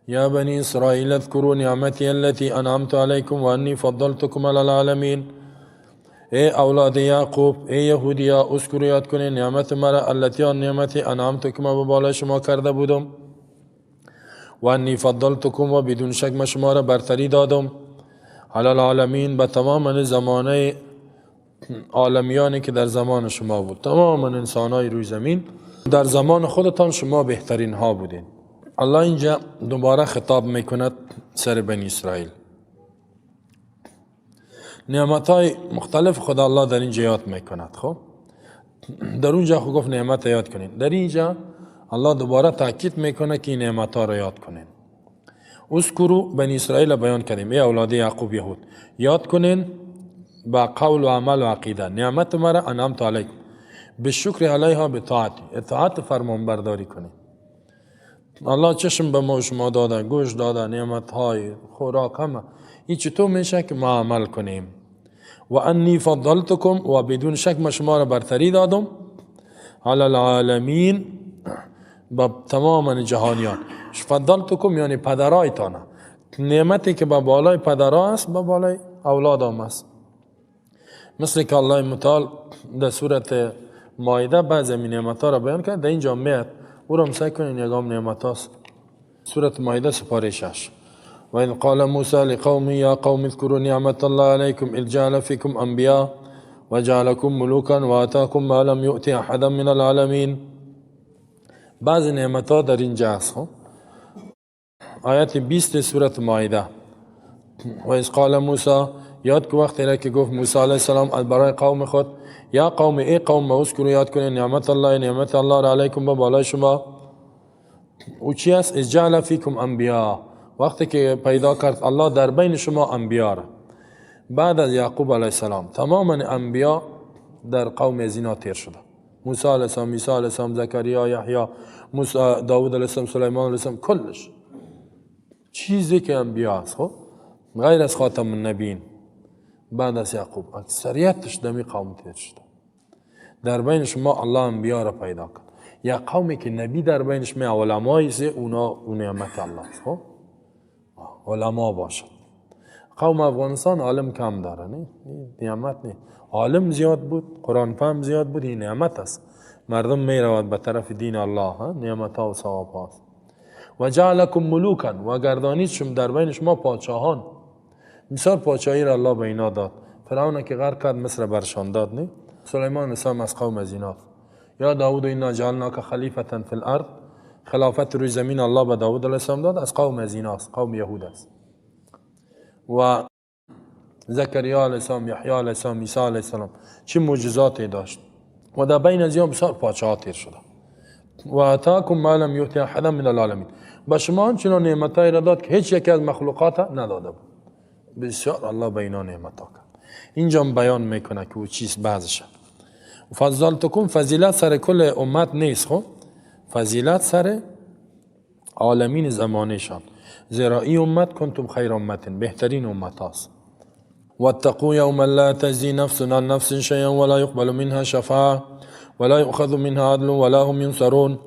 یا بنی اسرائیل اذکروا نعمتی التي انعمت علیکم و انی فضلتکم علی العالمین. ای اولاد یعقوب، ای یهودیا، اذکروا یاد کنین نعمت مرا، التي آن نعمتی انعمتکم به بالای شما کرده بودم، و انی فضلتکم و بدون شک ما شما را برتری دادم، علی العالمین به تمام زمانه عالمیانی که در زمان شما بود، تمام انسانهای روی زمین در زمان خودتان شما بهترین ها بودین. الله اینجا دوباره خطاب میکند سر بنی اسرائیل. نعمت های مختلف خدا الله در اینجا یاد میکند. خب در اونجا خو گفت نعمت یاد کنین، در اینجا الله دوباره تاکید میکنه که نعمت ها را یاد کنین. اذکروا بنی اسرائیل بیان کردیم، ای اولاد یعقوب یهود یاد کنین با قول و عمل و عقیده نعمت مرا انعمت علیکم بالشکر علیها بطاعتی، اطاعت فرمانبرداری کنین. الله چشم به ما شما داده، گوش داده، نعمت های خوراک همه این چطور میشه که ما عمل کنیم. و انی فضلتکم و بدون شک ما شما را برتری دادم علی العالمین با تمام جهانیان. فضلتکم یعنی پدرایتانه، نعمتی که با بالای پدرا است با بالای اولادام است. مثل که الله متعال در سورت مائده بعض از نعمت ها را بیان کرد، در اینجا میاد او را مسای کنین یگام نعمت هاست. سورت مائده سپاره 6. و اذ قال موسی لقومه یا قوم اذکروا نعمت الله علیکم اذ جعل فیکم انبیاء و جعلکم ملوکا و آتاکم ما لم یؤت احدا من العالمین. بعض نعمت ها در اینجا است. خب آیت 20 سورت مائده. و اذ قال موسی، یاد کو وقتی را که گفت موسی علیه السلام برای قوم خود، یا قوم ای قوم اذکروا یاد کنید نعمت الله، نعمت الله را علیکم به بالای شما. او چی است؟ اذ جعل فیکم انبیاء، وقتی که پیدا کرد الله در بین شما انبیا را. بعد از یعقوب علیه السلام تمام انبیا در قوم از اینا تیر شده. موسی علیه السلام، عیسی علیه السلام، زکریا، یحیی، موسی، داود علیه السلام، سلیمان علیه السلام، کلش چیزی که انبیا است. خب غیر از خاتم النبیین بعد از یعقوب اکثریتش دمی قوم تیر شده. در بین شما الله انبیا را پیدا کرد. یا قومی که نبی در بینش می علمایی سه اونا اون نعمت الله است. خب علما باشد. قوم افغانستان عالم کم داره، نه نعمت نه، عالم زیاد بود، قرآن فهم زیاد بود، این نعمت است. مردم می رود به طرف دین الله، نعمت ها و ثواب هاست. و جعلکم ملوکا و گردانید شما در بین شما پادشاهان. مثال پادشاهی را الله به اینا داد. فرعون که غرق کرد مصر برشان داد، نه؟ سلیمان علیه از قوم از ایناست. یا داود انا جعلناک خلیفة فی الارض، خلافت روی زمین الله به داود علیه السلام داد، از قوم از ایناست، قوم یهود است. و زکریا علیه السلام، یحیی علیه السلام، عیسی علیه السلام چه معجزاتی داشت. و در بین از اینا بسیار پادشاه تیر شده. و آتاکم ما لم یؤت احدا من العالمین، به شما آنچنان نعمتهایی را داد که هیچ یکی از مخلوقات نداده بود. بسیار الله به اینا نعمت ها کرد. اینجا بیان میکنه که او چیز بعضشه. فضلتکم فضیلت سر کل امت نیست، خب فضیلت سر عالمین زمانهشان، زیرا این امت کنتم خیر امت، بهترین امت هاست. واتقوا یوما لا تجزی نفس عن نفس شیئا ولا يقبل منها شفاعة ولا یؤخذ منها عدل ولا هم ینصرون.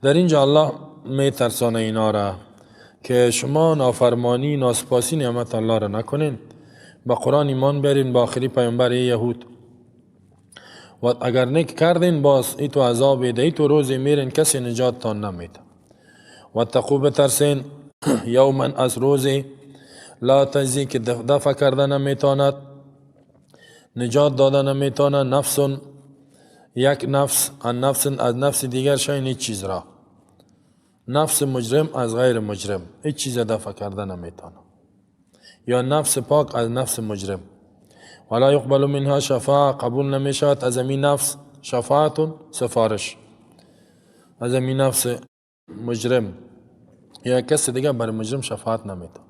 در اینجا الله می ترسانه اینا را که شما نافرمانی ناسپاسی نعمت الله را نکنین، با قرآن ایمان برین، با آخری پیامبر یهود. و اگر نیک کردین باز ای تو عذاب ده، ای تو روزی میرین کسی نجات تان نمیده. واتقوا بترسین یوما از روزی لا تجزی که دفع کرده نمیتواند، نجات داده نمیتواند، نفس یک نفس عن نفس از نفس دیگر شیء هیچ چیز را، نفس مجرم از غیر مجرم هیچ چیز دفع کرده نمیتواند، یا نفس پاک از نفس مجرم. ولا یقبل منها شفاعة، قبول نمیشود از این نفس شفاعت سفارش، از این نفس مجرم یا کس دیگه بر مجرم شفاعت نمیتونه.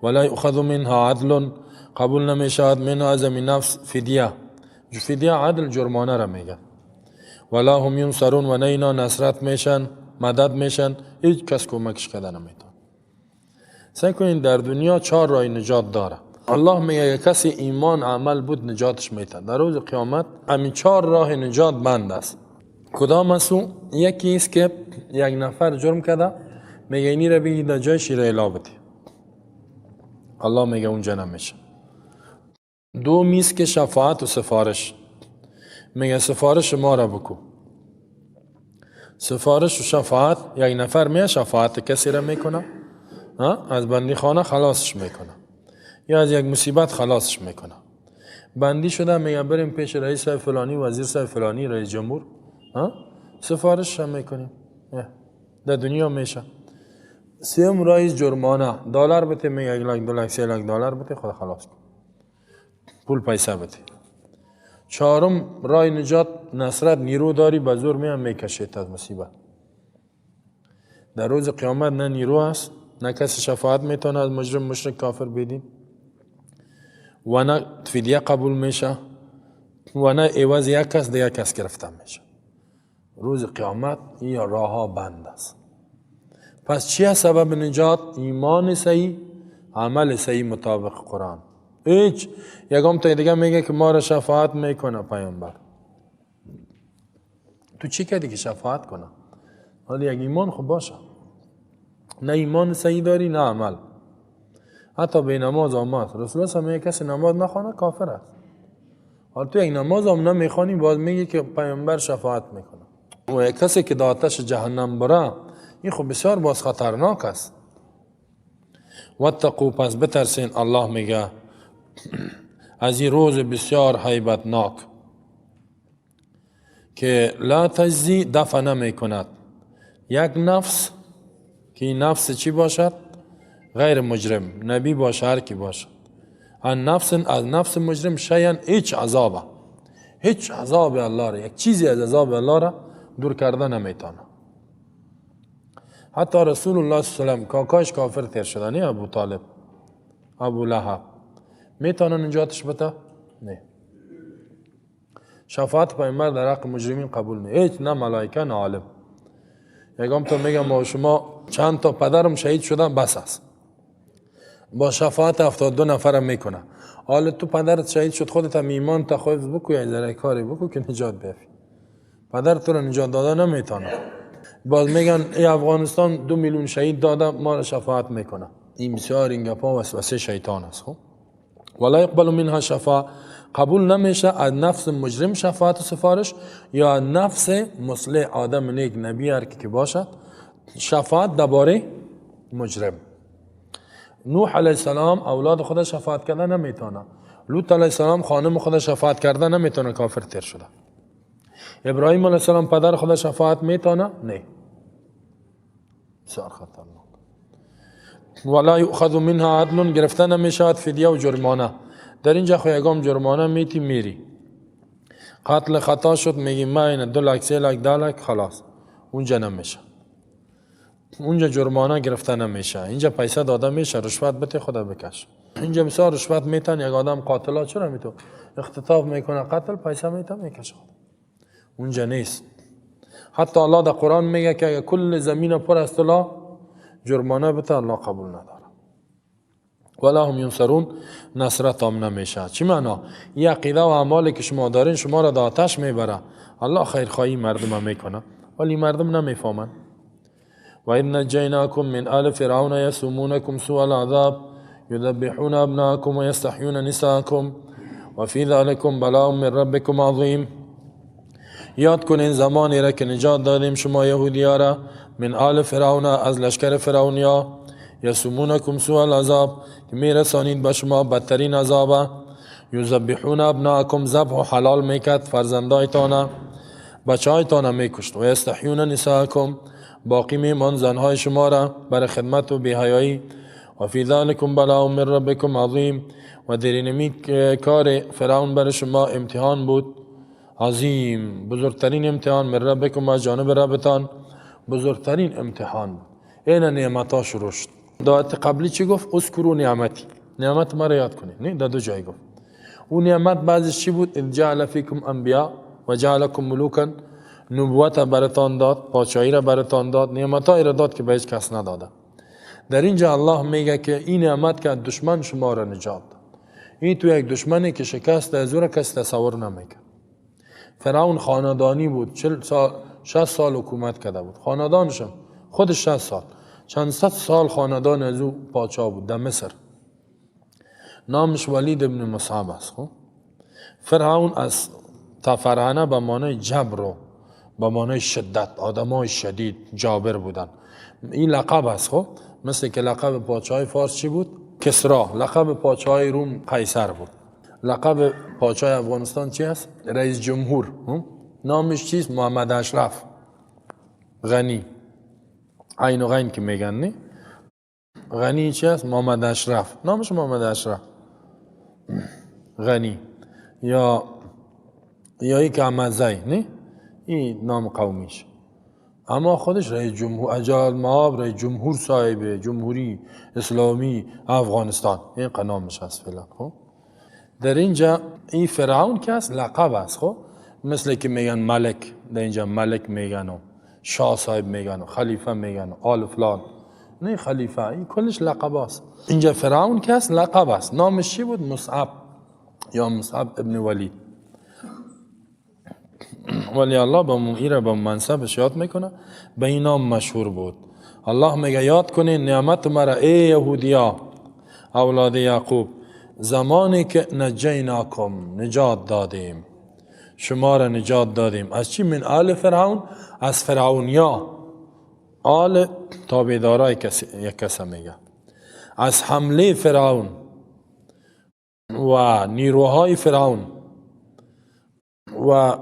ولا یؤخذ منها عدل، قبول نمیشود منها از این نفس فدیه، فدیه عدل جرمانه را میگه. ولا هم ینصرون و نه اینا نصرت میشن، مدد میشن، هیچ کس کمکش کرده نمیتونه. سعی کنین در دنیا چهار راه نجات داره. الله میگه کسی ایمان عمل بود نجاتش میته. در روز قیامت همین چهار راه نجات بند است. کدام است او؟ یکی است که یک نفر جرم کرده، میگه اینی را بگی در جای شیر الا بده. الله میگه اونجا نمیشه. دو میز که شفاعت و سفارش. میگه سفارش ما را بکو. سفارش و شفاعت، یک نفر میه شفاعت کسی را میکنه، از بندی خانه خلاصش میکنه یا از یک مصیبت خلاصش میکنه. بندی شده میگه بریم پیش رئیس فلانی، وزیر صاحب فلانی، رئیس جمهور، سفارش هم میکنیم. در دنیا میشه. سوم رئیس جرمانه، دلار بده، میگه 1 لک، 2 لک، 3 لک دلار بده، خود خلاص کن، پول پیسه بده. چهارم رای نجات، نصرت، نیرو داری به زور میان میکشید از مصیبت. در روز قیامت نه نیرو است، نه کسی شفاعت میتونه از مجرم، مشرک، کافر بدین، و نه فدیه قبول میشه، و نه عوض یک کس دیگه کس گرفته میشه. روز قیامت این راه ها بند است. پس چیه سبب نجات؟ ایمان صحیح، عمل صحیح مطابق قرآن. هیچ یکم تا دیگه میگه که ما را شفاعت میکنه پیامبر. تو چی کردی که شفاعت کنه؟ ولی یک ایمان خوب باشه. نه ایمان صحیح داری نه عمل. حتی به نماز آمد رسول الله صلی الله کسی نماز نخوانه کافر است. حالا تو یک نماز هم نمیخوانی باز میگی که پیامبر شفاعت میکنه. و یک کسی که در آتش جهنم بره این خب بسیار باز خطرناک است. واتقوا، پس بترسین. الله میگه از این روز بسیار هیبتناک که لا تجزی، دفع نمی کند یک نفس، که این نفس چی باشد؟ غیر مجرم، نبی باشه، هر کی باشد. عن نفس، از نفس مجرم شیئا، هیچ عذابه، هیچ عذاب الله را، یک چیزی از عذاب الله را دور کرده نمیتونه. حتی رسول الله صلی الله علیه و سلم کاکاش کافر تیر شده، نه ابو طالب، ابو لهب، میتونه نجاتش بده؟ نه. شفاعت پیامبر در حق مجرمین قبول نه، هیچ، نه ملائکه نه عالم. یکم تا میگم با شما چند تا پدرم شهید شدن بس است، با شفاعت 72 نفرم میکنه. حالا تو پدرت شهید شد، خودت هم ایمان تا خودت بکو، یا ذره کاری بکو که نجات بیافی. پدر تو رو نجات داده نمیتونه. باز میگن ای افغانستان 2 میلیون شهید داده، ما رو شفاعت میکنه. این بسیار این گپا وسوسه شیطان است. خب ولا یقبل منها شفاعه، قبول نمیشه از نفس مجرم شفاعت و سفارش، یا نفس مصلح، آدم نیک، نبی، هر کی که باشد، شفاعت درباره مجرم. نوح علیه السلام اولاد خود شفاعت کرده نمیتونه. لوط علیه السلام خانم خود شفاعت کرده نمیتونه، کافر تیر شده. ابراهیم علیه السلام پدر خود شفاعت میتونه؟ نه. بسیار خطرناک. ولا یؤخذ منها عدل، گرفته نمیشود فدیه و جرمانه. در اینجا خو یگام جرمانه میتی میری. قتل خطا شد میگی ما اینه 2 لک، 3 لک، 10 لک، خلاص. اونجا نمیشه. اونجا جرمانه گرفته نمیشه. اینجا پیسه داده میشه، رشوت بده خدا بکش. اینجا بسیار رشوت میتن، یک آدم قاتلا چرا میتو اختطاف میکنه، قتل پیسه میتن میکشه. اونجا نیست. حتی الله در قرآن میگه که اگه کل زمین پر از طلا جرمانه بده الله قبول نداره. ولا هم ینصرون، نصرت هم نمیشه. چی معنا؟ این عقیده و اعمالی که شما دارین شما را در آتش میبره. الله خیرخواهی مردم میکنه ولی مردم نمیفهمن. و اذ نجیناکم من آل فرعون یسومونکم سوء العذاب یذبحون ابناءکم و یستحیون نساءکم و فی ذلکم بلاء من ربکم عظیم. یاد کنین زمانی را که نجات دادیم شما یهودیا را من آل فرعون، از لشکر فرعونیا، یسومونکم سوء العذاب، که میرسانید به شما بدترین عذاب. یذبحون ابناءکم، ذبح و حلال میکرد فرزندایتان، بچه‌هایتان میکشت. و یستحیون نساءکم، باقی میمان زنهای شما را بر خدمت و بی‌حیایی. و فی ذلکم بلاء من ربکم عظیم، و در اینمی کار فرعون بر شما امتحان بود، عظیم، بزرگترین امتحان، من ربکم، از جانب ربتان بزرگترین امتحان بود. این نعمت ها شروع شد. دعایت قبلی چی گفت؟ اذکروا نعمتی، نعمت ما را یاد کنید. نه در دو جای گفت. اون نعمت بعضش چی بود؟ اذ جعل فیکم انبیاء و جعلکم ملوکا، نبوت براتان داد، پادشاهی را براتان داد، نعمتهایی را داد که به هیچ کس نداده. در اینجا الله میگه که این نعمت که دشمن شما را نجات داد. این تو یک دشمنی که شکست از او را کس تصور نمیکرد. فرعون خاندانی بود، 40 سال 60 سال حکومت کرده بود، خاندانشم خودش 60 سال. چند صد سال خاندان از او پادشاه بود در مصر. نامش ولید ابن مصعب است. خب فرعون از تفرعنه به معنای جبر و به معنای شدت، آدمای شدید جابر بودن. این لقب است. خب مثل که لقب پادشاه فارس چی بود؟ کسرا. لقب پادشاه روم قیصر بود. لقب پادشاه افغانستان چی است؟ رئیس جمهور. نامش چیست؟ محمد اشرف غنی. عین و غین که میگن نه؟ غنی چی است؟ محمد اشرف. نامش محمد اشرف غنی. یا یک احمدزی، نه؟ این نام قومیش. اما خودش رئیس جمهور، اجال مآب رئیس جمهور صاحب جمهوری اسلامی افغانستان، این نامش هست فعلا. خب در اینجا این فرعون که است لقب است. خب مثل که میگن ملک، در اینجا ملک میگن و شاه صاحب میگن و خلیفه میگن و آل فلان، نه خلیفه، این کلش لقب است. اینجا فرعون که است لقب است. نامش چی بود؟ مصعب یا مصعب ابن ولید. ولی الله با ایره با منصبش یاد میکنه، به این نام مشهور بود. الله میگه یاد کنین نعمت مرا ای یهودیا اولاد یعقوب، زمانی که نجیناکم، نجات دادیم شما را، نجات دادیم از چی؟ من آل فرعون، از فرعونیا، آل تابعدارای یک کس میگه، از حمله فرعون و نیروهای فرعون. و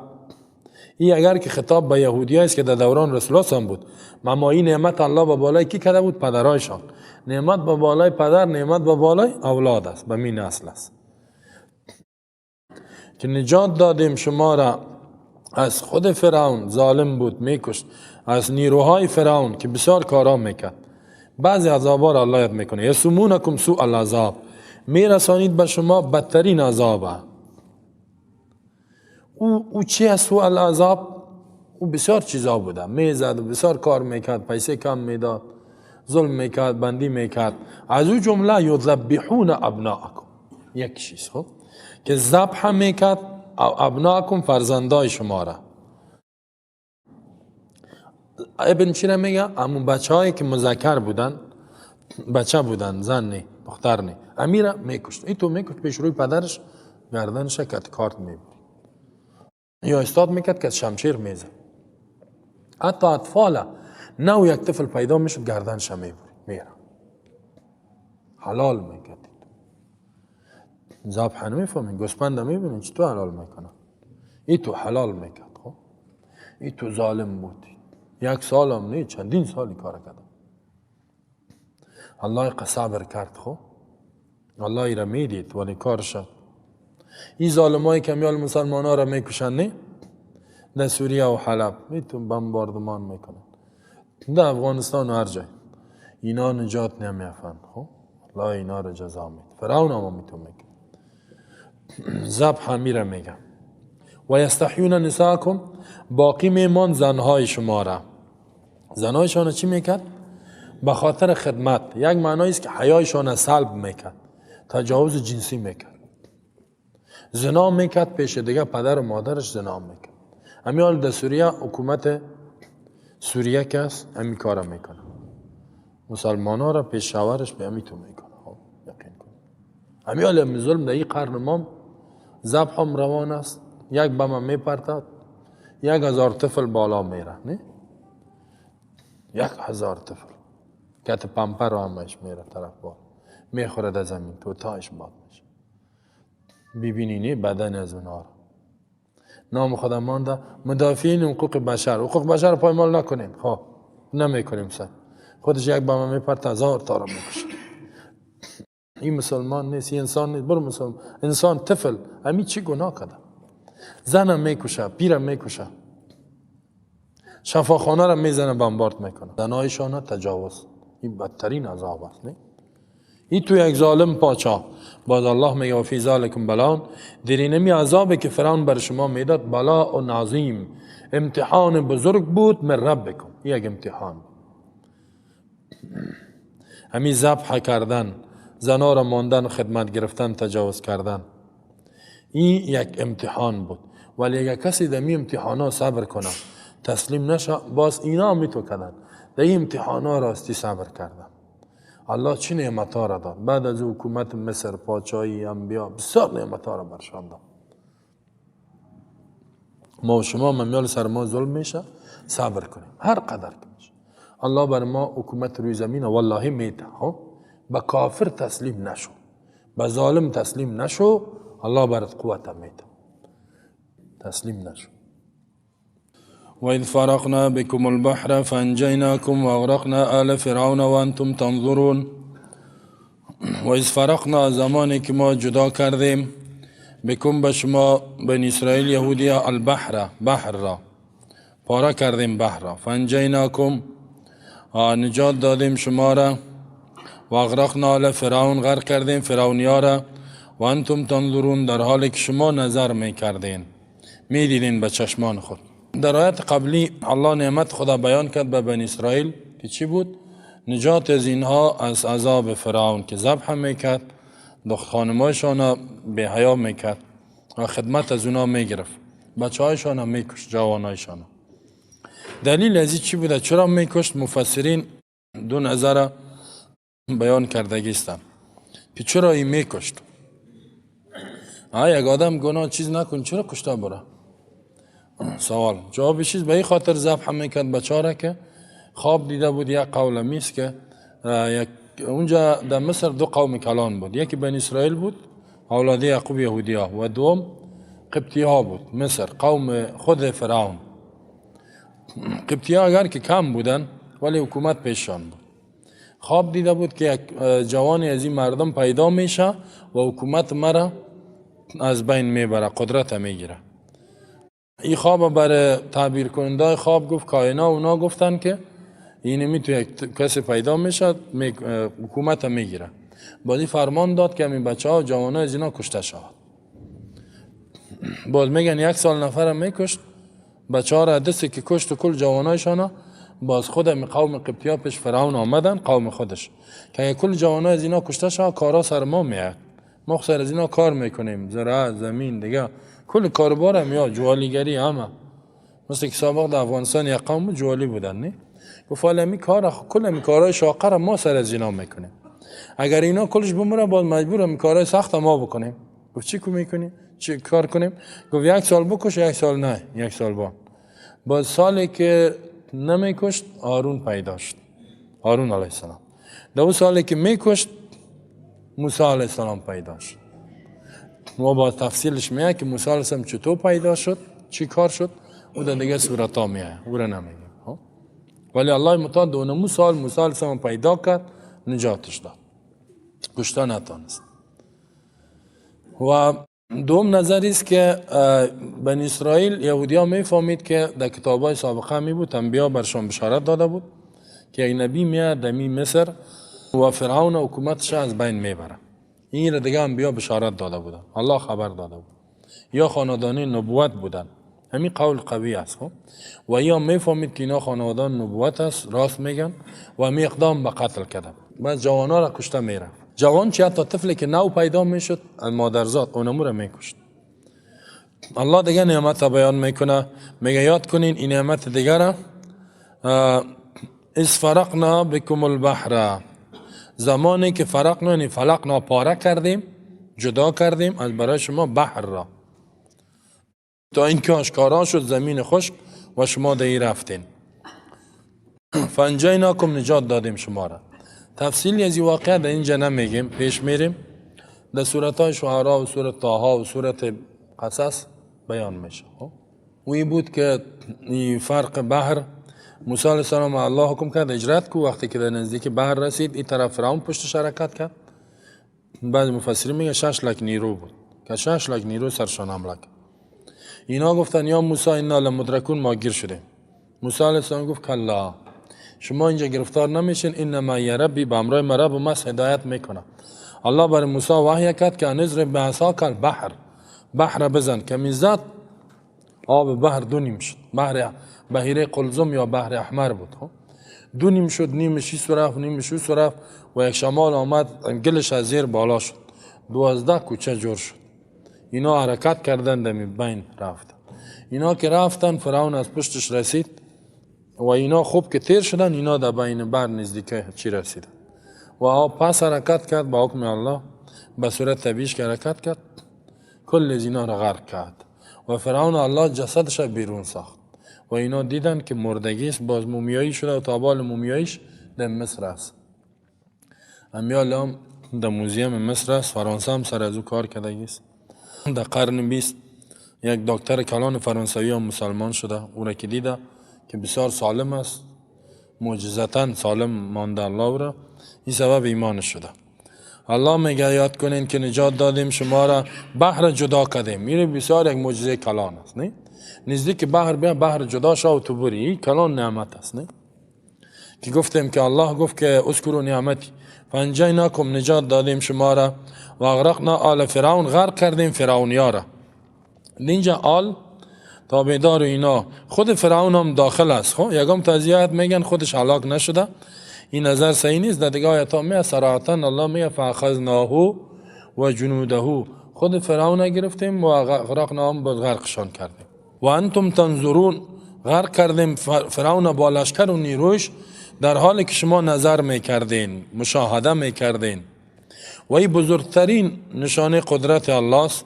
این اگر که خطاب به یهودی است که در دوران رسول الله هم بود، اما این نعمت الله به بالای کی کرده بود؟ پدرایشان. نعمت به بالای پدر، نعمت به بالای اولاد است، به می نسل است که نجات دادیم شما را از خود فرعون، ظالم بود میکشت، از نیروهای فرعون که بسیار کارا میکرد. بعضی عذابا را الله یاد میکنه، یسومونکم سوء العذاب، میرسانید به شما بدترین عذاب. او چی است سوء العذاب؟ او بسیار چیزا بوده، میزد و بسیار کار میکرد، پیسه کم میداد، ظلم میکرد، بندی میکرد. از او جمله یذبحون ابناءکم، یک چیز خب که ذبح میکرد ابناءکم، فرزندای شما را. ابن چی را میگه؟ همون بچه هایی که مذکر بودن، بچه بودن، زن نه، دختر نه، امیره میکشت. این تو میکشت پیش روی پدرش، گردنش کت کارت میبرد یا استاد میکرد که شمشیر میزد. حتی اطفال نو یک طفل پیدا میشد گردنش میبرد میره حلال میکرد. ذبح نمیفهمین، گوسفند میبینین چطور حلال میکنه؟ این تو حلال میکرد. خب این تو ظالم بود، یک سال هم نه، چندین سالی کار کرد. الله صبر کرد. خب الله را میدید ولی کار شد. این ظالمایی که میال مسلمان ها را میکشن نه، در سوریه و حلب میتون بمباردمان میکنن، در افغانستان و هر جای، اینا نجات نمیافن. خب الله اینا را جزا میده. فرعون هم میتون میگه ذبح میره میگه و یستحیون نساکم، باقی میمان زنهای شما را. زنهایشان چی میکرد؟ به خاطر خدمت. یک معنی است که حیایشان سلب میکرد، تجاوز جنسی میکرد، زنا میکرد پیش دیگه پدر و مادرش زنا میکرد. همین حال در سوریه حکومت سوریه که است همین کار میکنه، مسلمان ها را پیش شوهرش به همین تو میکنه. خب یقین کن همین حال ظلم در این قرن ما ذبح هم روان است. یک بم میپرتد 1000 طفل بالا میره، نه 1000 طفل کت پمپر همش میره طرف بالا، میخوره در زمین تو تایش باد میشه. ببینی نه بدن از اونها را. نام خدا مانده مدافعین حقوق بشر، حقوق بشر پایمال نکنین. خب نمیکنیم سر خودش یک بم میپرت 1000 تا را میکشه. این مسلمان نیست، این انسان نیست. برو مسلمان انسان طفل همین چی گناه کرده؟ زنم میکشه، پیرم میکشه، شفاخانه را میزنه، بمبارد میکنه، زنایشان تجاوز. این بدترین عذاب است. نه این تو یک ظالم پاچا. باز الله میگه و فی ذلکم بلاء، در اینمی عذابی که فرعون بر شما میداد بلاء عظیم، امتحان بزرگ بود من ربکم. یک امتحان، همین ذبح کردن، زنا را ماندن، خدمت گرفتن، تجاوز کردن، این یک امتحان بود. ولی اگر کسی در می امتحانا صبر کنه، تسلیم نشه، باز اینا هم میتو کردن. در این امتحان ها راستی صبر کردن. الله چه نعمت ها را داد؟ بعد از حکومت مصر، پادشاهی، انبیا، بسیار نعمت ها را برشان داد. ما و شما ممیال سر ما ظلم میشه، صبر کنیم هر قدر که میشه. الله بر ما حکومت روی زمین والله میده. به کافر تسلیم نشو، به ظالم تسلیم نشو، الله برات قوت میده، تسلیم نشو. وإذ فرقنا بكم البحر فأنجيناكم وأغرقنا آل فرعون وأنتم تنظرون. وإذ فرقنا، زمانی که ما جدا کردیم، بكم به شما بنی اسرائیل یهودی، البحر بحر را پاره کردیم، بحر را، فأنجيناكم نجات دادیم شما را، و اغرقنا آل فرعون غرق کردیم فرعونیا را، و انتم تنظرون در حالی که شما نظر میکردین، میدیدین به چشمان خود. در آیت قبلی الله نعمت خدا بیان کرد به بنی اسرائیل که چی بود؟ نجات از اینها از عذاب فرعون که ذبح میکرد، خانمایشان بی حیا میکرد و خدمت از اونا میگرفت، بچه هایشان هم میکشت، جوانایشان. دلیل از این چی بوده؟ چرا میکشت؟ مفسرین دو نظر بیان کردگیستن که چرا این میکشت. یک آدم گناه چیز نکن، چرا کشته بره؟ سوال. جوابش چیز به این خاطر ذبح میکرد بچاره که خواب دیده بود. یک قول میست که یک اونجا در مصر دو قوم کلان بود، یکی بنی اسرائیل بود، اولاد یعقوب یهودی ها، و دوم قبطی ها بود، مصر قوم خود فرعون. قبطی ها اگر که کم بودن ولی حکومت پیششان بود. خواب دیده بود که یک جوانی از این مردم پیدا میشه و حکومت مرا از بین میبره، قدرت میگیره. این خواب برای تعبیر کننده خواب گفت، کائنا اونا گفتن که اینمی تو یک کسی پیدا میشه حکومت میگیره. بعدی فرمان داد که همین بچه ها و جوان از اینا کشته شود. باز میگن یک سال نفر میکشت، بچه ها را دستی که کشت و کل جوانایشان، باز خود می قوم قبطی ها پیش فرعون آمدن، قوم خودش، که کل جوان از اینا کشته شود، کارا سر ما میاد، ما سر از اینا کار میکنیم، زراعت، زمین، دیگه کل کاربار هم یا جوالیگری همه. مثل که سابق در افغانستان یک قوم جوالی بودن، نه؟ گفت حالا می کار کل می کارهای شاقه را ما سر از اینا میکنیم، اگر اینا کلش بمره باز مجبورم کارهای سخت ما بکنیم. گفت چی میکنیم؟ چی کار کنیم؟ گفت یک سال بکش، یک سال نه، یک سال با. باز سالی که نمیکشت هارون پیدا شد، هارون علیه السلام. دو سالی که میکشت موسی علیه السلام پیدا شد. ما با تفصیلش میاد که موسی علیه السلام چطور پیدا شد، چی کار شد، او در دیگه سورت ها میاد، او را نمیگیم. ولی الله متعال دو سال موسی علیه السلام پیدا کرد، نجاتش داد، کشته نتانست. و دوم نظری است که بنی اسرائیل یهودی ها میفهمید که در کتاب های سابقه می بود، انبیا برشان بشارت داده بود که یک نبی میاد دمی مصر و فرعون حکومتش از بین میبره. این را دیگه انبیا بشارت داده بودن، الله خبر داده بود، یا خاندان نبوت بودن. همین قول قوی است. خب و یا میفهمید که اینا خاندان نبوت است، راست میگن، و می اقدام به قتل کرده. بعد جوانا را کشته میرفت. جوان چه، حتی طفلی که نو پیدا میشد مادرزاد اونمو را میکشت. الله دیگه نعمت بیان میکنه، میگه یاد کنین این نعمت دیگه را، اذ فرقنا بكم البحر، زمانی که فرقنا یعنی فلقنا پاره کردیم، جدا کردیم از برای شما بحر را، تا اینکه آشکارا شد زمین خشک و شما در رفتین. فانجیناکم نجات دادیم شما را. تفصیلی از این واقعه در اینجا نمیگیم، پیش میریم در سورت های شعرا و سورت طه و سورت قصص بیان میشه. و این بود که این فرق بحر، موسی علیه السلام الله حکم کرد هجرت کو. وقتی که در نزدیک بحر رسید، این طرف فرعون پشتش حرکت کرد. بعض مفسرین میگه 6 لک نیرو بود که 6 لک نیرو سرشان حمله کرد. اینا گفتن یا موسی انا لمدرکون، ما گیر شدیم. موسی علیه السلام گفت کلا، شما اینجا گرفتار نمیشین، ان معی ربی، به همراه ما رب ماست، هدایت میکنه. الله برای موسی وحی کرد که ان اضرب بعصاک البحر، بحر بزن. که میزد آب بحر دو نیم شد، بحر بحیره قلزم یا بحر احمر بود، دو نیم شد، نیمش این رفت، نیمش او رفت، و یک شمال آمد گلش از زیر بالا شد، 12 کوچه جور شد. اینا حرکت کردن دمی بین رفتن. اینا که رفتن فرعون از پشتش رسید و اینا خوب که تیر شدن، اینا در بین بر نزدیک چی رسیدن و آب پس حرکت کرد با حکم الله، به صورت طبیعیش که حرکت کرد، کل از اینا را غرق کرد و فرعون الله جسدش بیرون ساخت و اینا دیدن که مردگی است، باز مومیایی شده و تا بال مومیاییش در مصر است. امیال هم در موزیم مصر است. فرانسه هم سر از او کار کرده است. در قرن 20 یک دکتر کلان فرانسوی هم مسلمان شده، او را که دیده که بسیار سالم است، معجزتا سالم مانده الله او را، این سبب ایمان شده. الله میگه یاد کنین که نجات دادیم شما را، بحر جدا کردیم. میره بسیار یک معجزه کلان است، نه؟ نزدیک بحر بیا، بحر جدا شو و تو بری، این کلان نعمت است، نه؟ که گفتیم که الله گفت که اذکروا نعمتی فانجیناکم، نجات دادیم شما را، و اغرقنا آل فرعون، غرق کردیم فرعونیا را. اینجا آل تابعدار و اینا، خود فرعون هم داخل است. خب یکم تزیات میگن خودش هلاک نشده، این نظر صحیح نیست. در دیگه آیات میگه صراحتا الله میگه فاخذناه و جنوده، خود فرعون گرفتیم و غرقنا هم باز غرقشان کردیم. و انتم تنظرون، غرق کردیم فرعون با لشکر و نیروش در حالی که شما نظر میکردین، مشاهده میکردین. و این بزرگترین نشانه قدرت الله است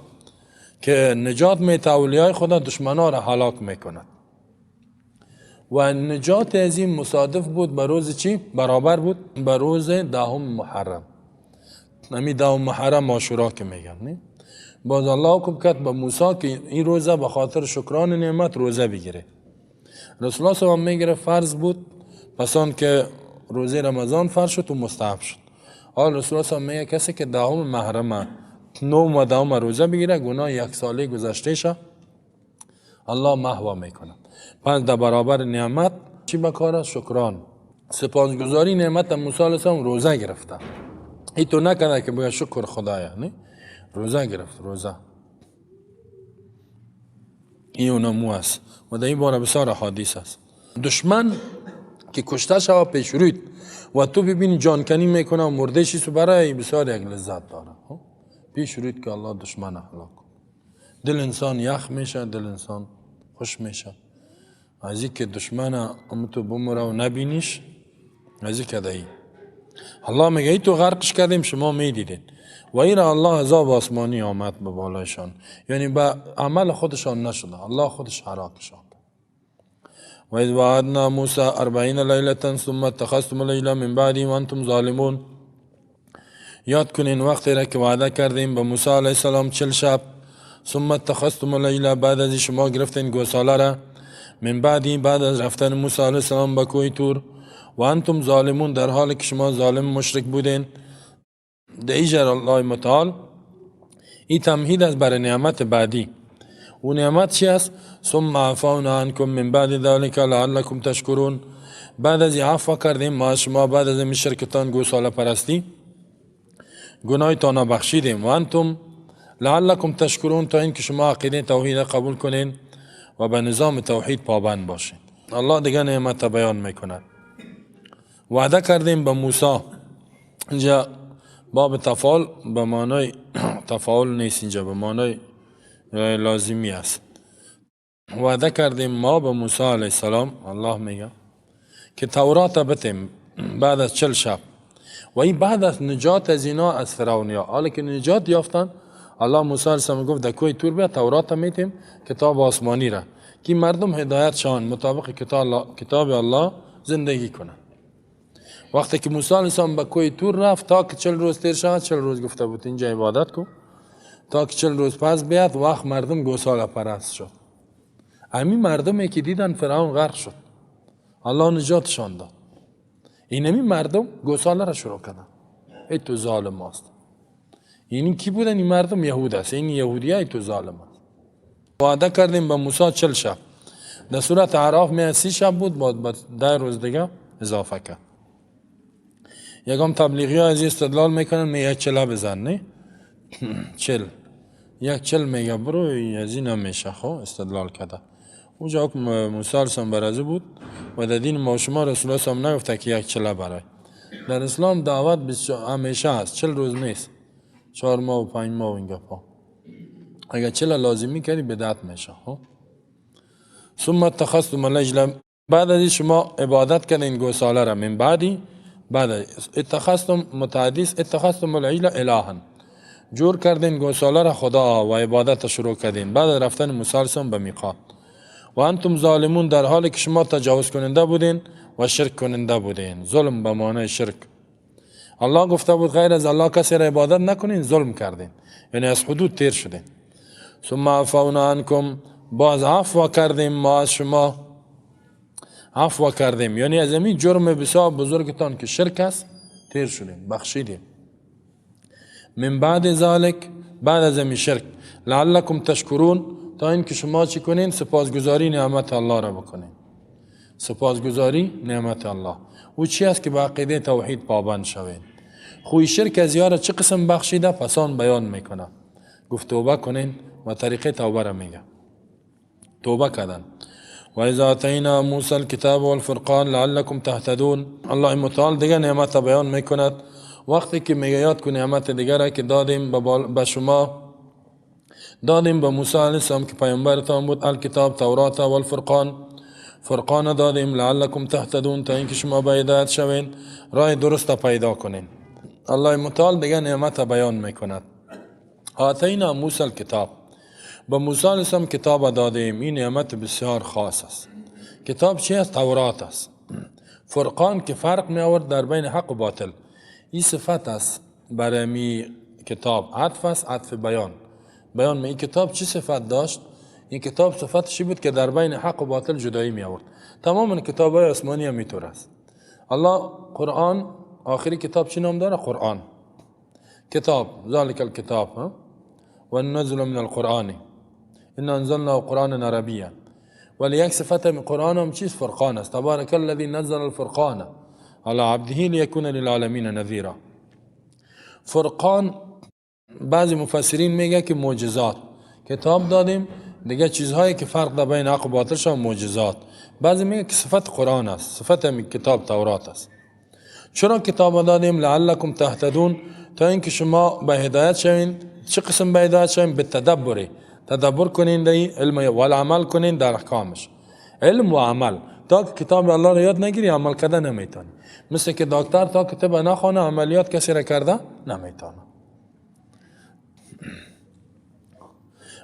که نجات میته اولیای خدا، دشمنا را هلاک میکند. و نجات از این مصادف بود به روز چی؟ برابر بود به روز دهم محرم. امی دهم محرم عاشورا که میگن، نه؟ باز الله حکم کرد به موسی که این روزه به خاطر شکران نعمت روزه بگیره. رسول الله صلی الله علیه و میگیره، فرض بود، پس آن که روزه رمضان فرض شد و مستحب شد. حال رسول الله صلی الله علیه و میگه کسی که دهم محرم نو و دهم روزه بگیره، گناه یک ساله گذشته شه الله محو میکنه. پس در برابر نعمت چی بکار است؟ شکران، سپاسگزاری نعمت. موسی علیه السلام روزه گرفته، ای تو نکنه که بگه شکر خدایا، نه، روزه گرفت. روزه این اونمو است و در این باره بسیار حادیث است. دشمن که کشته شوه پیش رویت و تو ببینی جانکنی میکنه و مرده شی، برای بسیار یک لذت داره. پیش رویت که الله دشمن هلاک، دل انسان یخ میشه، دل انسان خوش میشه از اینکه دشمن ام تو بمره و نبینیش. از اینکه دهی الله میگه ای تو غرقش کردیم، شما میدیدین. و این الله عذاب آسمانی آمد به بالایشان، یعنی به عمل خودشان نشده، الله خودش هلاکشان. و اذ وعدنا موسی 40 لیلة ثم اتخذتم العجل من بعده وانتم ظالمون. یاد کنین وقتی را که وعده کردیم به موسی علیه السلام 40 شب، ثم اتخذتم العجل، بعد از شما گرفتین گوساله را، من بعدی، بعد از رفتن موسی علیه السلام به کوه طور، و انتم ظالمون، در حالی که شما ظالم مشرک بودین. در اینجا الله متعال این تمهید است برای نعمت بعدی. و نعمت چی است؟ ثم عفونا عنکم من بعد ذلک لعلکم تشکرون. بعد از عفو کردیم ما شما بعد از این شرکتان گوساله پرستی، گناهتان بخشیدیم، و انتم لعلکم تشکرون، تا اینکه شما عقیده توحید قبول کنین و به نظام توحید پابند باشین. الله دیگه نعمت بیان میکند. وعده کردیم به موسی. اینجا باب تفاعل به معنای تفاعل نیست، اینجا به معنای لازمی است. وعده کردیم ما به موسی علیه السلام، الله میگه که تورات بتیم بعد از 40 شب، و این بعد از نجات از اینا از فرعونیا. حالا که نجات یافتن، الله موسی علیه السلام گفت در کوه طور بیا، تورات میتیم، کتاب آسمانی را، که مردم هدایت شان مطابق کتاب الله زندگی کنند. وقتی که موسی علیه السلام به کوه طور رفت تا که 40 روز تیر شد، 40 روز گفته بود اینجا عبادت کو تا که 40 روز پس بیاد. وقت مردم گوساله پرست شد. همین مردمی که دیدن فرعون غرق شد، الله نجاتشان داد، اینمی مردم گوساله را شروع کردن. ای تو ظالم است. این کی بودن این مردم؟ یهود است. این یهودی ای تو ظالم است. وعده کردیم به موسی 40 شب. در سورت اعراف می 30 شب بود، بعد 10 روز دیگه اضافه کرد. یکم تبلیغی ها از استدلال میکنن، می یک چله بزن، نه 40، یک 40 میگه برو از این نمیشه. خب استدلال کرده. اونجا حکم موسی علیه السلام بر بود و در دین ما شما رسول الله صلی نگفته که یک چله برای. در اسلام دعوت همیشه هست، 40 روز نیست، 4 ماه و 5 ماه و این گپا. اگر 40 لازمی کردی بدعت میشه. خب ثم اتخذتم العجل بعد از شما عبادت کردین گوساله را. من بعدی بعد اتخذتم متعدیس اتخذتم العجل الها، جور کردین گوساله را خدا و عبادت شروع کردین بعد رفتن موسی علیه السلام به میقات. و انتم ظالمون، در حالی که شما تجاوز کننده بودین و شرک کننده بودین. ظلم به معنای شرک. الله گفته بود غیر از الله کسی را عبادت نکنین، ظلم کردین، یعنی از حدود تیر شدین. ثم عفونا عنکم، باز عفو کردیم ما از شما، عفو کردیم یعنی از این جرم بسیار بزرگتان که شرک است تیر شدیم، بخشیدیم. من بعد ذلک، بعد از این شرک، لعلکم تشکرون، تا اینکه شما چی کنین؟ سپاسگزاری نعمت الله را بکنین. سپاسگزاری نعمت الله او چی است؟ که به عقیده توحید پابند شوین. خوی شرک از یاره چه قسم بخشیده پسان بیان میکنه. گفت توبه کنین و طریقه توبه را میگه. توبه کردن. و اذا آتینا موسی الکتاب والفرقان لعلکم تهتدون. الله متعال دیگه نعمت بیان میکند. وقتی که میگه یاد کن نعمت دیگه را که دادیم به شما، دادیم به موسی علیه السلام که پیامبرتان بود، الکتاب تورات و الفرقان، فرقان دادیم لعلکم تهتدون، تا اینکه شما به هدایت شوین، راه درست پیدا کنین. الله متعال دیگه نعمت بیان میکند. آتینا موسی الکتاب، به موسی علیه السلام کتاب دادیم. این نعمت بسیار خاص است. کتاب چی است؟ تورات است. فرقان که فرق می آورد در بین حق و باطل. این صفت است برای می کتاب، عطف است، عطف بیان. بیان می این کتاب چی صفت داشت؟ این کتاب صفتش بود که در بین حق و باطل جدایی می آورد. تمام کتاب های آسمانی هم میطور است. الله قرآن آخری کتاب چی نام داره؟ قرآن. کتاب ذلك الکتاب و نزل من القرآن إنا أنزلنا قرآنا عربيا. ولی یک صفت من قرآن هم چیز؟ فرقان است. تبارک الذی نزل الفرقان على عبده لیکون للعالمین نذیرا. فرقان بعضی مفسرین میگه که معجزات. کتاب دادیم دیگه چیزهایی که فرق در بین حق و باطل شد معجزات. بعضی میگه که صفت قرآن است، صفت هم کتاب تورات است. چرا کتاب دادیم؟ لعلکم تهتدون، تا اینکه شما به هدایت شوین. چه قسم به هدایت شوین؟ به تدبری، تدبر کنین در علم و عمل کنین در احکامش. علم و عمل. تا که کتاب الله را یاد نگیری عمل کرده نمیتونی. مثل که دکتر تا کتاب نخوانه عملیات کسی را کرده نمیتونه.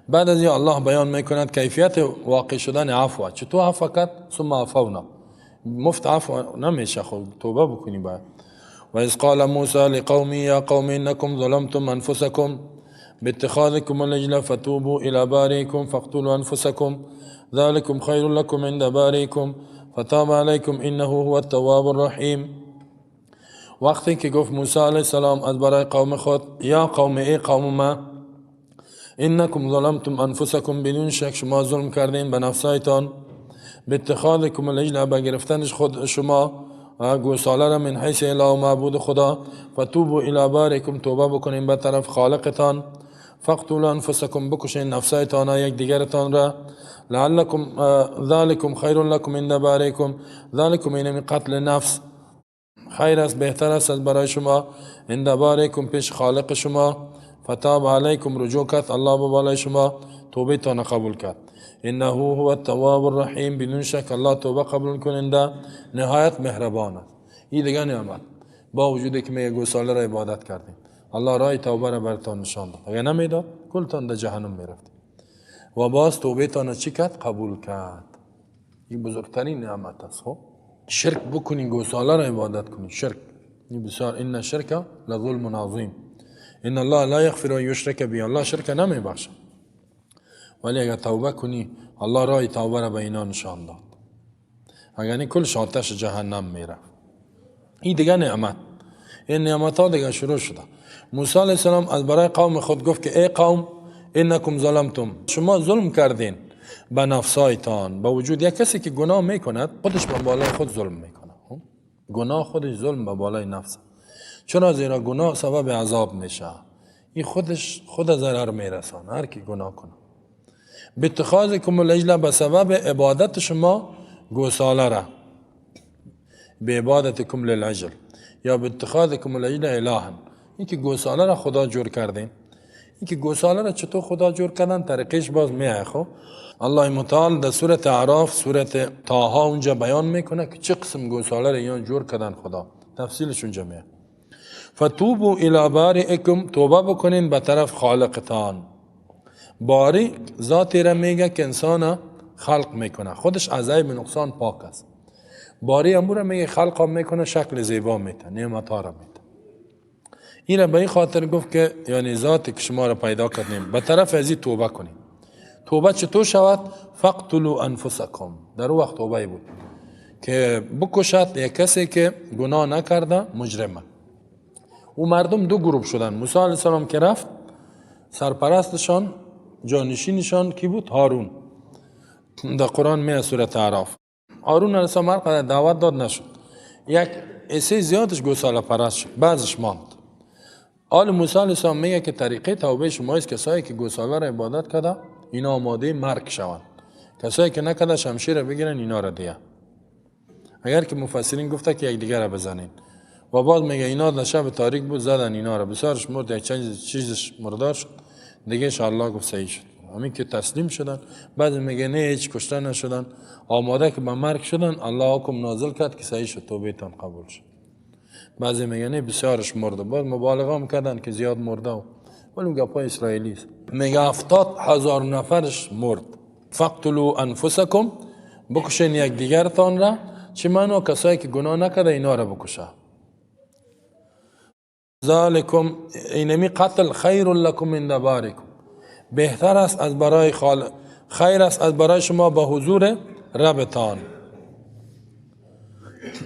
بعد از این الله بیان میکند کیفیت واقع شدن عفو. چطور عفو کرد؟ ثم عفونا. مفت عفو نمیشه، خب توبه بکنی باید. و اذ قال موسی لقومه یا قوم انکم ظلمتم انفسکم باتخاذكم العجل فتوبوا إلى بارئكم فاقتلوا أنفسكم ذلكم خير لكم عند بارئكم فتاب عليكم إنه هو التواب الرحيم. وقتی که گفت موسی علیه السلام از برای قوم خود، یا قوم، ای قوم ما، انکم ظلمتم انفسکم، بدون شک شما ظلم کردین به نفسایتان، باتخاذکم العجل، به گرفتنش خود شما گوساله را، من حیث اله و معبود خدا، فتوبوا الی بارئکم، توبه بکنین به طرف خالقتان، فاقتلوا انفسکم، بکشین نفسایتان یک دیگرتان را، لعلکم ذلکم خیر لکم عند بارئکم. ذلکم اینمی قتل نفس خیر است، بهتر است از برای شما، عند بارئکم، پیش خالق شما، فتاب علیکم، رجوع کرد الله به بالای شما، توبه تان قبول کرد. انه هو التواب الرحیم، بدون شک الله توبه قبول کننده نهایت مهربان است. این دیگه نعمت، با وجودی که میگه گوساله را عبادت کردیم، الله راه توبه را براتان نشان داد. اگر نمیداد کلتان در جهنم میرفت. و باز توبه تان چی کرد؟ قبول کرد. این بزرگترین نعمت است. خب شرک بکنی، گوساله را عبادت کنی، شرک این بسیار، ان الشرک لظلم عظیم، ان الله لا یغفر ان یشرک به، الله شرک نمیبخشد. ولی اگر توبه کنی الله راه توبه را به اینا نشان داد. اگر نه کلش آتش جهنم میرفت. این دیگه نعمت، این نعمت ها دیگه شروع شده. موسی علیه السلام از برای قوم خود گفت که ای قوم انکم ظلمتم، شما ظلم کردین به نفسایتان. با وجود یک کسی که گناه میکند خودش به بالای خود ظلم میکنه. گناه خودش ظلم به بالای نفس. چرا؟ زیرا گناه سبب عذاب میشه. این خودش خود ضرر میرسانه هر کی گناه کنه. به اتخاذکم العجل، به سبب عبادت شما گوساله را، به عبادتکم للعجل یا به اتخاذکم العجل الها، این که گوساله را خدا جور کردین. این که گوساله را چطور خدا جور کردن طریقش باز میه. خب الله متعال در سورت اعراف، سورت طه اونجا بیان میکنه که چه قسم گوساله را ایان جور کردن خدا، تفصیلش اونجا میه. فتوبوا الی بارئکم، توبه بکنین به طرف خالقتان. باری ذاتی را میگه که انسان خلق میکنه، خودش از عیب نقصان پاک است. باری امور میگه خلق هم میکنه، شکل زیبا میته، نعمت ها را میته. این را به این خاطر گفت که یعنی ذاتی که شما را پیدا کردیم به طرف ازی توبه کنیم. توبه چطور شود؟ فقتلوا انفسکم. در او وقت توبه بود که بکشد یک کسی که گناه نکرده، مجرمه. او مردم دو گروه شدن. موسی علیه السلام که رفت، سرپرستشان، جانشینشان کی بود؟ هارون. در قرآن میاد سورت اعراف. هارون علیه السلام هر قدر دعوت داد نشد، یک عیسی زیادش گوساله پرست شد، بعضش ماند. آل موسی علیه السلام میگه که طریقه توبه شما است کسایی که گوساله را عبادت کرده اینا آماده مرگ شوند، کسایی که نکرده شمشیر بگیرن اینا را دیگه. اگر که مفسرین گفته که یکدیگر را بزنین، و بعد میگه اینا در شب تاریک بود زدن اینا را، بسیارش مرد، یک چند چیزش مردار شد دیگه، انشاءالله گفت صحیح شد. همین که تسلیم شدن. بعد میگه نه هیچ کشته نشدن، آماده که به مرگ شدن الله حکم نازل کرد که صحیح شد، توبه تان قبول شد. بعضی میگه نه بسیارش مرده، بعد مبالغه هم کردن که زیاد مرده، ولی اون گپای اسرائیلی است. میگه 70,000 نفرش مرد. فقتلوا انفسکم، بکشین یک دیگرتان را. چه معنا؟ کسایی که گناه نکرده اینا را بکشه. ذالکم، اینمی قتل خیر لکم عند بارکم، بهتر است از برای خیر است از برای شما به حضور ربتان.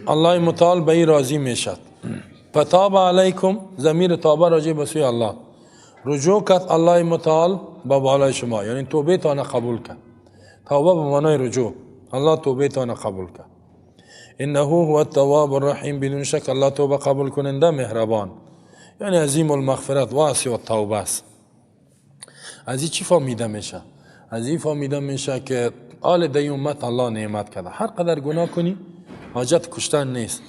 الله متعال به این راضی میشد. فتاب علیکم، ضمیر تابه راجع به سوی الله رجوع کرد الله متعال به بالای شما، یعنی توبه تان قبول کرد. توبه به معنای رجوع، الله توبه تان قبول کرد. انه هو التواب الرحیم، بدون شک الله توبه قبول کننده مهربان، یعنی عظیم المغفرت واسع التوبه است. از این چی فهمیده میشه؟ از این فهمیده میشه که آل دی امت الله نعمت کرده، هر قدر گناه کنی حاجت کشتن نیست،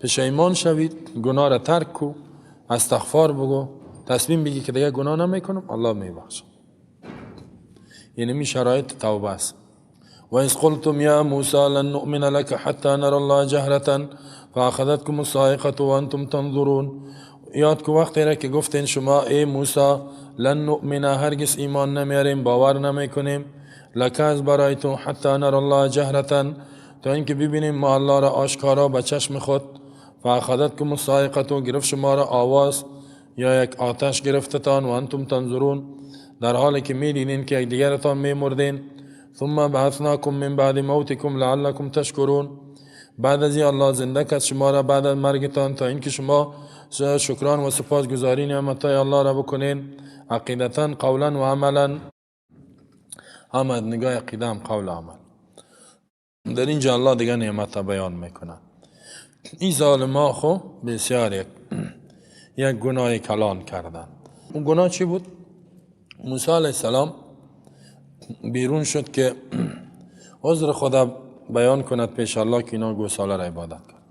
پشیمان شوید، گناه را ترک کو، استغفار بگو، تصمیم بگی که دیگه گناه نمیکنم، الله میبخشه. یعنی می شرایط توبه است. و اذ قلتم یا موسی لن نؤمن لك حتى نرى الله جهرة فاخذتكم الصاعقة وانتم تنظرون. یاد کو وقتی را که گفتین شما ای موسی لن نؤمن، هرگز ایمان نمیاریم، باور نمیکنیم، لک از برای تو، حتی نرى الله جهرة، تا اینکه ببینیم ما الله را آشکارا به چشم خود. فاخذتكم الصاعقة، گرفت شما را آواز یا یک آتش گرفتتان، و انتم تنظرون، در حالی که میدیدین که یکدیگرتان میمردین. ثم بعثناکم من بعد موتکم لعلکم تشکرون. بعد از این الله زنده کرد شما را بعد از مرگتان تا اینکه شما شکران و سپاسگزاری نعمتهای الله را بکنین، عقیدتا قولا و عملا، هم از نگاه عقیده هم قول و عمل. در اینجا الله دیگه نعمت بیان میکنه. این ظالما خو بسیار یک گناه کلان کردن. اون گناه چی بود؟ موسی علیه السلام بیرون شد که عذر خدا بیان کند پیش الله که اینا گوساله را عبادت کرد.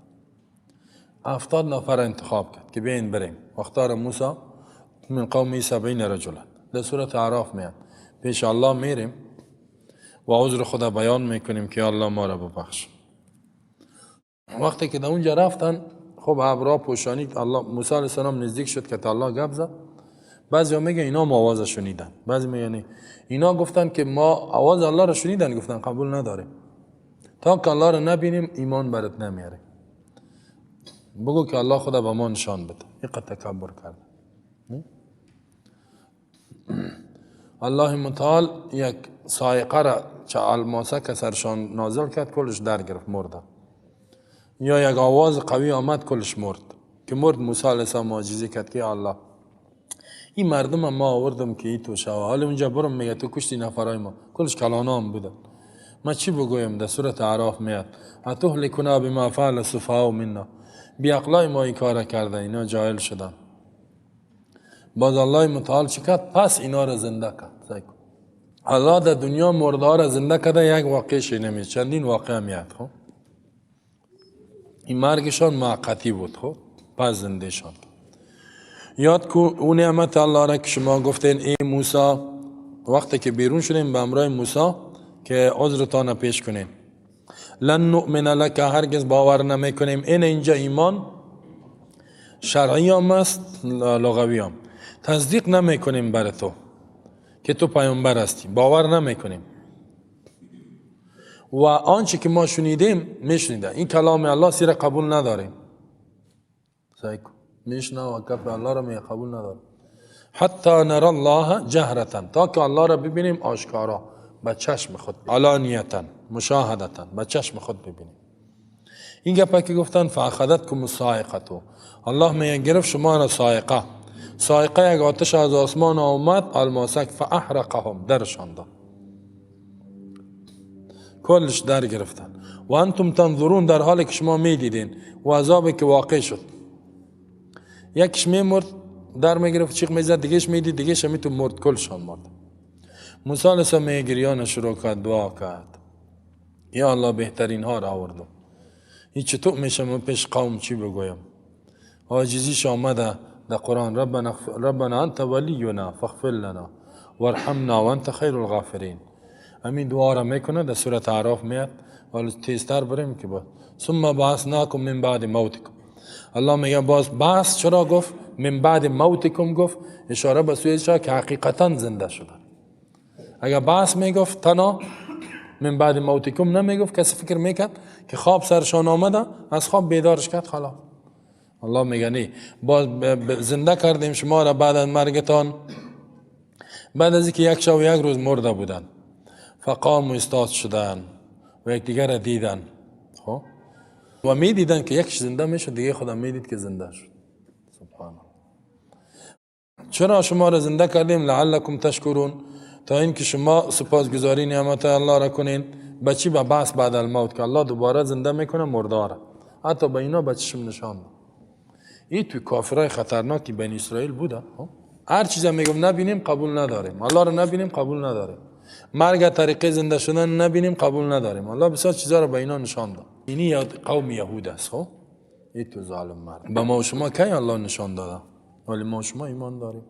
70 نفر انتخاب کرد که بیاین بریم. واختار موسی من قومه 70 رجلا. در سورت اعراف میاد پیش الله میریم و عذر خدا بیان میکنیم که الله ما را ببخش. وقتی که در اونجا رفتن، خب ابرا پوشانید، الله موسی علیه السلام نزدیک شد که تا الله گپ زد. بعضی میگه اینا ما آواز شنیدن، بعضی میگه اینا گفتن که ما آواز الله را شنیدن، گفتن قبول نداریم تا که الله را نبینیم ایمان برات نمیاره. بگو که الله خدا به ما نشان بده. اینقدر تکبر کرد. الله متعال یک صاعقه را چه الماسه که سرشان نازل کرد کلش در گرفت مرده، یا یک آواز قوی آمد کلش مرد. که مرد موسی علیه السلام معجزه کرد که الله این مردم ما آوردم که ای تو شوه، حالا اونجا برم میگه تو کشتی نفرای ما، کلش کلانام بودن. ما چی بگویم؟ در سورت اعراف میاد اتهلکنا بما فعل السفهاء منا، بی عقلای ما این کار کرده، اینا جاهل شدن. باز الله متعال چی کرد؟ پس اینا را زنده کرد. الله در دنیا مرده را زنده کرده، یک واقعش نمیاد، چندین واقعه میاد. خب این مرگشان موقتی بود، خب پس زنده شد. یاد کو اون نعمت الله را که شما گفتین ای موسی، وقتی که بیرون شدیم به همراه موسی که عذرتان پیش کنیم. لن نؤمن لک، هرگز باور نمیکنیم. این اینجا ایمان شرعی هم است، لغوی هم. تصدیق نمیکنیم بر تو که تو پیامبر هستی، باور نمیکنیم. و آنچه که ما شنیدیم میشنیده، این کلام الله سیر قبول نداریم. میشنه و گپ الله را می قبول نداریم. حتی نرى الله جهرتا، تا که الله را ببینیم آشکارا، به چشم خود، علانیتا مشاهدتا، به چشم خود ببینیم. این گپه که گفتن فاخذتکم الصاعقه، الله می گرفت شما را صاعقه. صاعقه یک آتش از آسمان آمد، الماسک، فاحرقهم، درشان داد، کلش در گرفتن. و انتم تنظرون، در حالی که شما می دیدین و عذابی که واقع شد. یکیش می مرد در می گرفت، چیخ می زد، دیگهش می دید، دیگهش می تو مرد، کلشان مرد. موسی علیه السلام گریان شروع کرد، دعا کرد، یا الله بهترین ها را آوردم، این چطور میشه من پیش قوم چی بگویم؟ عاجزیش آمده در قرآن، ربنا انت ولینا فاغفر لنا وارحمنا وانت خیر الغافرین. همین دعا را میکنه، در سورة اعراف میاد. ولی تیزتر بریم که باز ثم بعثناکم من بعد موتکم. الله میگه باز بعث چرا گفت؟ من بعد موتکم گفت، اشاره به سوی که حقیقتا زنده شدن. اگر بعث میگفت تنها من بعد موتکم نمیگفت، کسی فکر میکرد که خواب سرشان آمده، از خواب بیدارش کرد، خلاص. الله میگه نه، باز زنده کردیم شما را بعد از مرگتان، بعد از اینکه یک شب و یک روز مرده بودن. فقام استاد شدن و یکدیگر را دیدن، خب و می دیدن که یکش زنده میشد، دیگه خودم می دید که زنده شد. سبحان الله. چرا شما را زنده کردیم؟ لعلکم تشکرون، تا اینکه شما سپاسگزاری نعمت الله را کنین. بچی به بعث بعد الموت، که الله دوباره زنده میکنه مرداره، حتی به اینا بچشم نشان داد. این توی کافرای خطرناکی بنی اسرائیل بوده. هر چیزا میگم نبینیم قبول نداریم، الله را نبینیم قبول نداریم، مرگ طریقه زنده شدن نبینیم قبول نداریم. الله بسیار چیزا را به اینا نشان داد. اینی یاد قوم یهود است. خب این تو ظالم مرد. به ما و شما کی الله نشان داده؟ ولی ما و شما ایمان داریم.